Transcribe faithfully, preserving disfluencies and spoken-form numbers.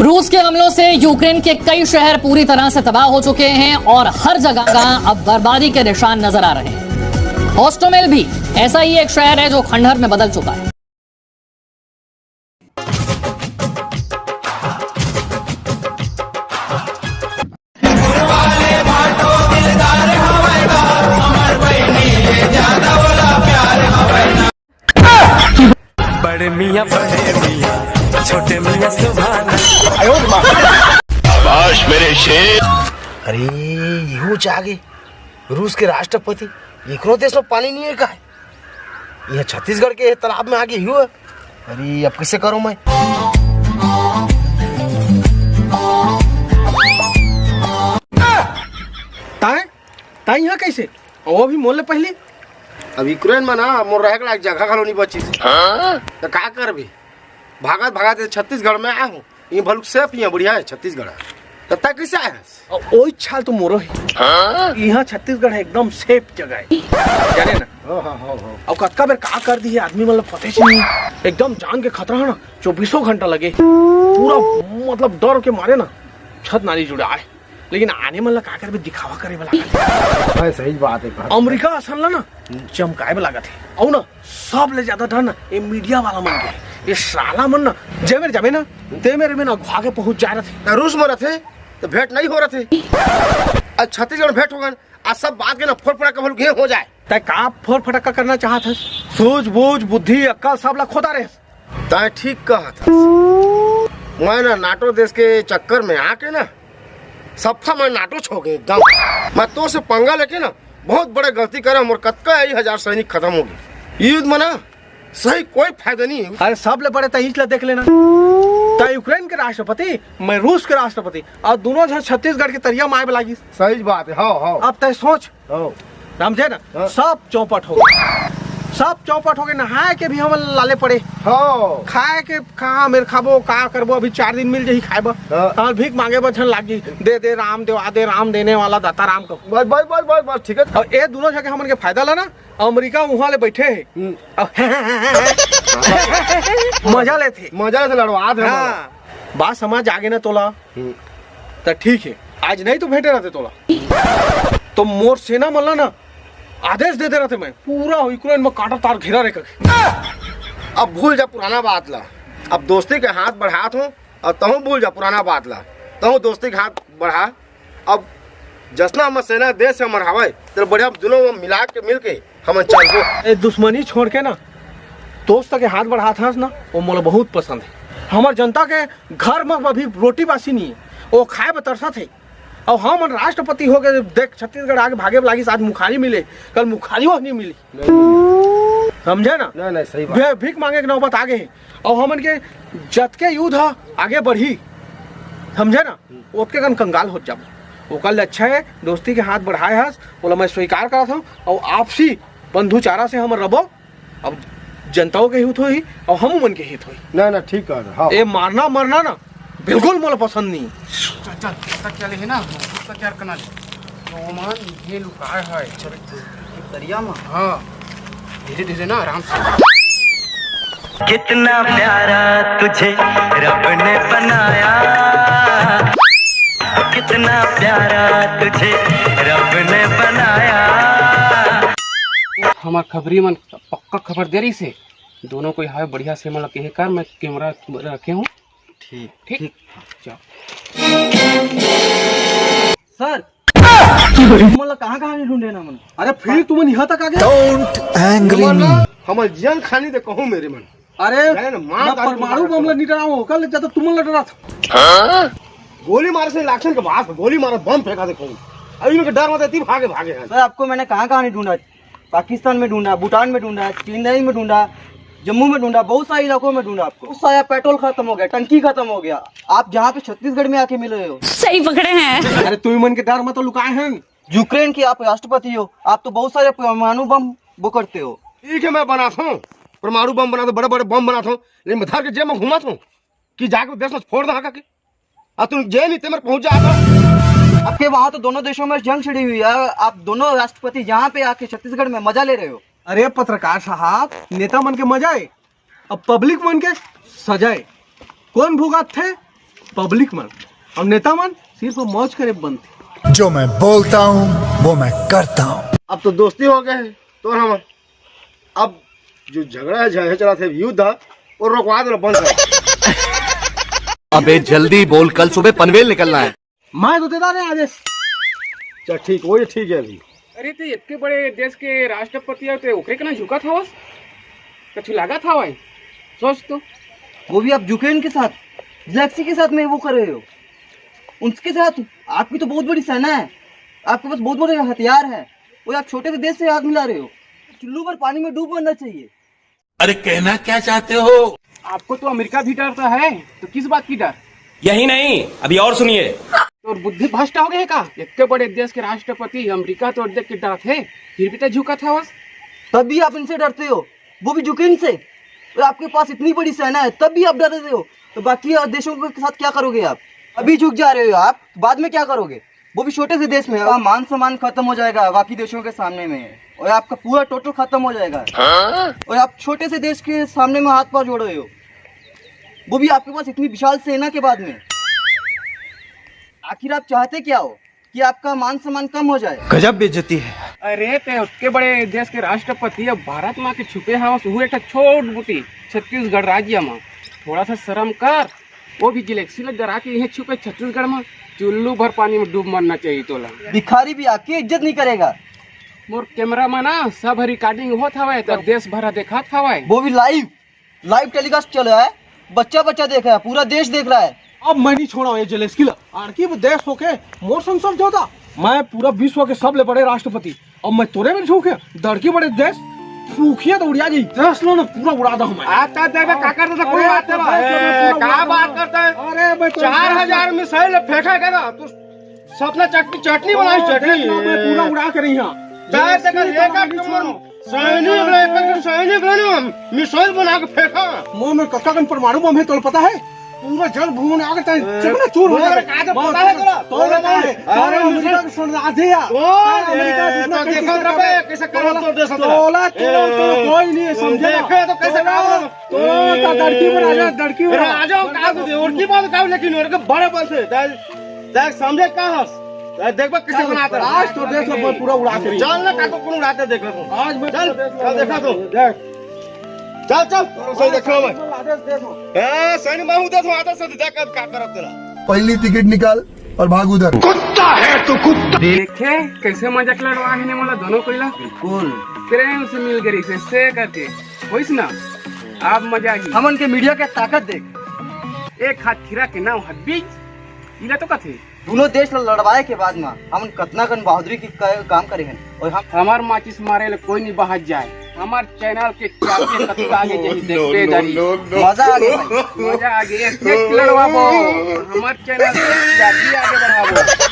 रूस के हमलों से यूक्रेन के कई शहर पूरी तरह से तबाह हो चुके हैं और हर जगह अब बर्बादी के निशान नजर आ रहे हैं। हॉस्टोमेल भी ऐसा ही एक शहर है जो खंडहर में बदल चुका है। बड़े मियाँ बड़े मियाँ, छोटे मियाँ सुभान। शाबाश मेरे शेर। अरे, इहू जागे रूस के राष्ट्रपति, एकरो देश में पानी नहीं है का? यहाँ छत्तीसगढ़ के तालाब में आगे इहू है। अरे, अब कैसे करूँ मैं? ताए, ताए यहाँ कैसे? वो भी मोल ले पहली। अब यूक्रेन में ना मोर रहे के लायक जगह घलो नहीं बची। तो का करबे? भागत भागत ये छत्तीसगढ़ में आए हूँ, ये भलुक सेफ ही है, बढ़िया है छत्तीसगढ़। तो तय कैसे आए हस? ओई छाल तो मोरो ही। यहाँ छत्तीसगढ़ है, एकदम सेफ जगह है, जाने ना। और कतका बेर का कर दी है आदमी, मतलब पते ही नहीं। एकदम जान के खतरा है ना, चौबीसों घंटा लगे, पूरा मतलब डर के मारे ना छत नाली जुड़ा आए। लेकिन आने मन ला का करबे, दिखावा करे वाला। भाई सही बात है। अमेरिका असन ला ना चमकाए वाला लागत है। और ना सबले ज्यादा डर ना ये मीडिया वाला मन के, ये साला मन ना जे मेर जाबे ना ते मेर में ना अघुआ के पहुंच जा रथे। रूस में रथे तो भेंट नहीं हो रथे। आज छत्तीसगढ़ भेंट हो गए, आज सब बात के ना फोड़ फड़ा कबल के हो जाए। तय का फोड़ फटक्का करना चाहत है? सूझबूझ, बुद्धि, अक्कल सब ला खोदा रहे। तय ठीक कहत हस। मैं ना नाटो देश के चक्कर में आके ना सफा मैं नाटो छो गए एकदम। मैं तो से पंगा लेके ना बहुत बड़े गलती करे, मोर कतका आई हजार सैनिक खत्म हो गए। युद्ध में ना सही कोई फायदा नहीं है। अरे सब ले बड़े तय ला देख लेना। तय यूक्रेन के राष्ट्रपति, मैं रूस के राष्ट्रपति, और दोनों झन छत्तीसगढ़ के तरिया माए लागिस। सही बात है। हाँ, हाँ। अब तय सोच, समझे ना? हाँ। सब चौपट हो गए, सब चौपट हो गए। नहाए के भी हमन लाले पड़े। हाँ। खाए के कहाँ मेर खाबो, का करबो? अभी चार दिन मिल जाही खाए बर। हाँ। तहाँ भीख मांगे बर झन लागी, दे दे राम देवा दे, राम देने वाला दाता राम को। बस, बस, बस, बस, बस, ठीक है। और ये दोनों जगह हमन के फायदा ला ना, अमेरिका वहाँ ले बैठे है। हम्म। अब मजा लेथे। मजा लेथे, लड़वा थे हाँ। बात समझ आगे ना तोला? हम्म। त ठीक है, आज नहीं तो भेंटे रहते तोला। तो मोर सेना मन ला ना आदेश दे दे रहे थे मैं, पूरा यूक्रेन में कांटा तार घेरा रे करके। अब भूल जा पुराना बात ला, अब दोस्ती के हाथ बढ़ात हूँ और तहूँ भूल जा पुराना बात ला, तहूँ दोस्ती के हाथ बढ़ा। अब जसना हमर सेना देश से हमर हवय, तेला बढ़िया दोनों मिला के मिल के हमन चलबो। ए दुश्मनी छोड़ के ना दोस्त के हाथ बढ़ात हस ना, वो मोला बहुत पसंद है। हमर जनता के घर में अभी रोटी बासी नहीं है, वो खाए बर तरसत है। और हमन राष्ट्रपति हो गए, देख छत्तीसगढ़ आगे भागे लागिस, आज मुखारी मिले, कल मुखारी वो नहीं मिली। समझे ना? नहीं, नहीं, सही बात। भे- भीख मांगे के नौबत आगे है। और हमन के जतके युद्ध ह आगे बढ़ी, समझे ना, ओतके कन कंगाल होत जाबो। ओकर ले अच्छा है दोस्ती के हाथ बढ़ाए हस, ओला मैं स्वीकार करत हूँ। और आपसी बंधुचारा से हमन रबो। अब जनताओं के हित होही और हम मन के हित होही। ना, ना, ठीक कह रहे, हाँ। ए मारना मरना ना बिल्कुल मोला पसंद नहीं। चल, चल, तक चले है ना, तक यार कना ले। तो ओमन ये लुकाए है। चल, दरिया में? हाँ, धीरे धीरे ना, आराम से। कितना प्यारा तुझे रब ने बनाया, कितना प्यारा तुझे रब ने बनाया। हमार खबरी मन पक्का खबर दे रही से, दोनों कोई हावे बढ़िया से, मतलब कहे कर, मैं कैमरा रखे हूँ। ठीक, ठीक। चल। सर, तुमन ला कहाँ कहाँ नहीं ढूंढे ना मन? अरे फिर तुमन यहाँ तक आ गए? Don't angry me। हमर जियन खानी दे कहूँ मेरे मन। अरे जाने ना, मार मैं डालू परमाणु मार बम ला डालू। नहीं डराऊँ, ओकर ले ज्यादा तुमन ला डरा था। गोली मारे से इलेक्शन के बाद गोली मारे, बम फेंका दे कहूँ। अब इनके डर मत है, ती भागे भागे हैं। सर, आपको मैंने कहाँ कहाँ नहीं ढूंढा? पाकिस्तान में ढूंढा, भूटान में ढूंढा, चेन्नई में ढूंढा, जम्मू में ढूंढा, बहुत सारे इलाकों में ढूंढा आपको। बहुत सारा पेट्रोल खत्म हो गया, टंकी खत्म हो गया। आप जहाँ पे छत्तीसगढ़ में आके मिल रहे हो। सही पकड़े हैं। अरे तुम मन के डर मत लुकाए हैं। यूक्रेन के आप राष्ट्रपति हो, आप तो बहुत सारे परमाणु बम वो करते हो। ठीक है, मैं बनाता हूँ परमाणु बम, बनाता हूँ, बड़े बड़े बम बनाता हूँ, लेकिन मैं धर के जेब में घुमाता हूँ कि जाके देश में फोड़ दे के। अब तुम जे नहीं ते मेरे पहुंच जाता। आपके वहाँ तो दोनों देशों में जंग छिड़ी हुई है, आप दोनों राष्ट्रपति यहाँ पे आके छत्तीसगढ़ में मजा ले रहे हो। अरे पत्रकार साहब, नेता मन के मजा है, अब पब्लिक मन के सजा है। कौन भुगत थे? पब्लिक मन अउ नेता मन सिर्फ मौज करे बनथे। जो मैं बोलता हूँ, वो मैं करता हूँ। अब तो दोस्ती हो गए तो हम, अब जो झगड़ा है, झगड़ा चला थे, युद्ध है, वो रोकवा देना बंद कर। अबे जल्दी बोल, कल सुबह पनवेल निकलना है। मैं तो देता नहीं आदेश। चल ठीक, वो ये ठीक है अभी। अरे, ते इतने बड़े देश के राष्ट्रपति हो, ते ओकरे के ना झुका था बस। कछु लगा था भाई, सोच तो। वो भी आप यूक्रेन के साथ, जेलेंस्की के साथ में वो कर रहे हो। उनके साथ आपकी तो बहुत बड़ी सेना है, आपके पास बहुत बड़े हथियार है, वो आप छोटे से देश से हाथ मिला रहे हो। चुल्लू भर पानी में डूब मरना चाहिए। अरे कहना क्या चाहते हो? आपको तो अमेरिका भी डरता है, तो किस बात की डर? यही नहीं, अभी और सुनिए। तो बुद्धि भ्रष्ट हो गए का? इतने बड़े देश के राष्ट्रपति अमेरिका तो देख के डरते हैं, फिर भी तो झुका था बस। तब भी आप इनसे डरते हो, वो भी यूक्रेन से। और आपके पास इतनी बड़ी सेना है, तब भी आप डरते हो, तो बाकी देशों के साथ क्या करोगे आप? अभी झुक जा रहे हो आप, बाद में क्या करोगे? वो भी छोटे से देश में। आपका मान सम्मान खत्म हो जाएगा बाकी देशों के सामने में, और आपका पूरा टोटल खत्म हो जाएगा। और आप छोटे से देश के सामने में हाथ पाँव जोड़ रहे हो, वो भी आपके पास इतनी विशाल सेना के बाद में। आखिर आप चाहते क्या हो? कि आपका मान सम्मान कम हो जाए। गजब बेइज्जती है। अरे, ते उतके बड़े देश के राष्ट्रपति, अब भारत में आके छुपे हवस, उहू एक ठा छोट बुटी छत्तीसगढ़ राज्य में। थोड़ा सा शर्म कर। वो भी जेलेंस्की ला डरा के इहें छुपे छत्तीसगढ़ में। चुल्लू भर पानी में डूब मरना चाहिए तोला। भिखारी भी आपकी इज्जत नहीं करेगा। मोर कैमरा में ना सब रिकॉर्डिंग होत हवय, तो देश भर देखात हवय। वो भी लाइव, लाइव टेलीकास्ट चल रहा है, बच्चा बच्चा देख रहा है, पूरा देश देख रहा है। अब मैं नहीं छोड़ा ये जेलेंस्की ला। आड़की में देश होके मोर संग समझौता। मैं पूरा विश्व के सबले बड़े राष्ट्रपति, अब मैं तोरे में झोंके दड़की बड़े देश फूकिया तो उड़िया जी। देश लो ना, पूरा उड़ा दा हूँ मैं। आता देवे का करता था, कोई अरे, बात तो नहीं। देश लो, ए, पूरा का उड़ा बात दूंगा। करता है? अरे, मैं तो चार हजार मिसाइल फेंका करा, तू सपना चटनी, चटनी बनाई, अरे, चटनी। देश लो, मैं पूरा उड़ा के रही हूँ। चाहे देश से कर की एक तरह आदमी नहीं छोड़ो। सैनिक रहे, एक सैनिक रहे ना, हम मिसाइल बना के फेंका। मुंह में कक्का कन परमाणु बम है, तोला पता है? पूरा जल भूमि आग तक ए, चकना चूर हो तोला जाएगा। का तो पता है तोला? तोला का है? अरे, तोला अमेरिका मिसाइल के सुन रहा थे यार। ओ, तोला अमेरिका ए, जितना तो कैसे देखो ना करता बे, है? कैसे करता तोला, तो दे सकता है। तोला, तोला, ए, तोला कोई नहीं है, समझे ना? देखे तो कैसे तोला, काम तो लड़की पर आ जा, लड़की पर आ। राजा का तो और की बात का, लेकिन और के बड़े बल से, देख, देख, समझे का हस? देख, देख बे, कैसे बनाता है। आज तो देख लो, मैं पूरा उड़ा के रही। चल ना, काको कौन उड़ाते देख ले तू। आज मैं चल, पूरा देख चल, लो। देखा तू। देख। चल, चल, तू सही देख लो मैं। आदेश दे दो। ए, सही में हूँ, देख, आदेश से देख, अब का करब तेरा। पहली टिकट निकाल और भाग उधर। कुत्ता है तू, कुत्ता। देखे, कैसे मजाक लड़वा है ने मोला दोनों कोइला। बिल्कुल। प्रेम से मिल गई से, से करके। होइस ना? आप मजा आ गई। हमन के मीडिया के ताकत देख। एक हाथ खीरा के नाव हब्बीज, इला तो कथे। दोनों देश ला लड़वाए के बाद में हमन कतना कन बहादुरी के क-, काम करे हन। और हम हमार माचिस मारे ले कोई नहीं बाहर जाए। हमार चैनल के चाबी कतका आगे जाही, देखबे दारी। मजा आ गया भाई। मजा आ गया, एक, एक लड़वाबो। हमार चैनल के चाबी आगे बढ़ाबो।